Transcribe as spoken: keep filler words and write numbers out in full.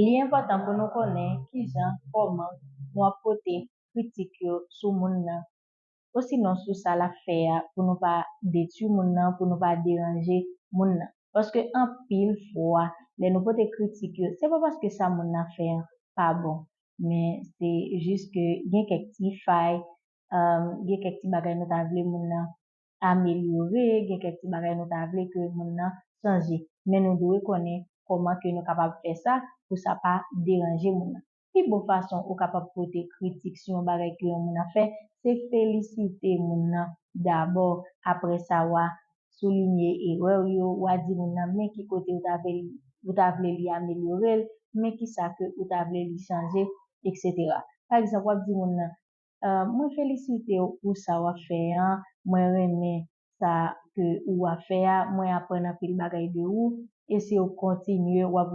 Li enpòtan pou nou konnen kijan, kòman nou ap pote kritik yo sou moun nan, osinon sou sa l ap fè a, pou nou pa detwi moun nan, pou nou pa deranje moun nan. Paske anpil fwa, lè nou pote kritik yo, se pa paske sa moun nan fè an pa bon, men se jis ke gen kèk ti fay, um, gen kèk ti bagay nou ta vle moun nan amelyore, gen kèk ti bagay nou ta vle ke moun nan chanje. Men nou dwe konnen kòman ke nou kapab fè sa pou sa pa deranje moun nan. Pi bon fason ou kapab pote kritik sou yon bagay ke yon moun ap fè, se felisite moun nan dabò. Apre sa, w a soulinye erè w yo, w a di moun nan men ki kote ou ta vle, ou ta vle li amelyore l, men ki sa ke ou ta vle li chanje, et cetera. Pa egzanp, w ap di moun nan, "Ah, mwen felisite w pou sa w ap fè an, mwen renmen sa ke ou ap fè a, mwen aprann anpil bagay de ou, e si w kontinye, w ap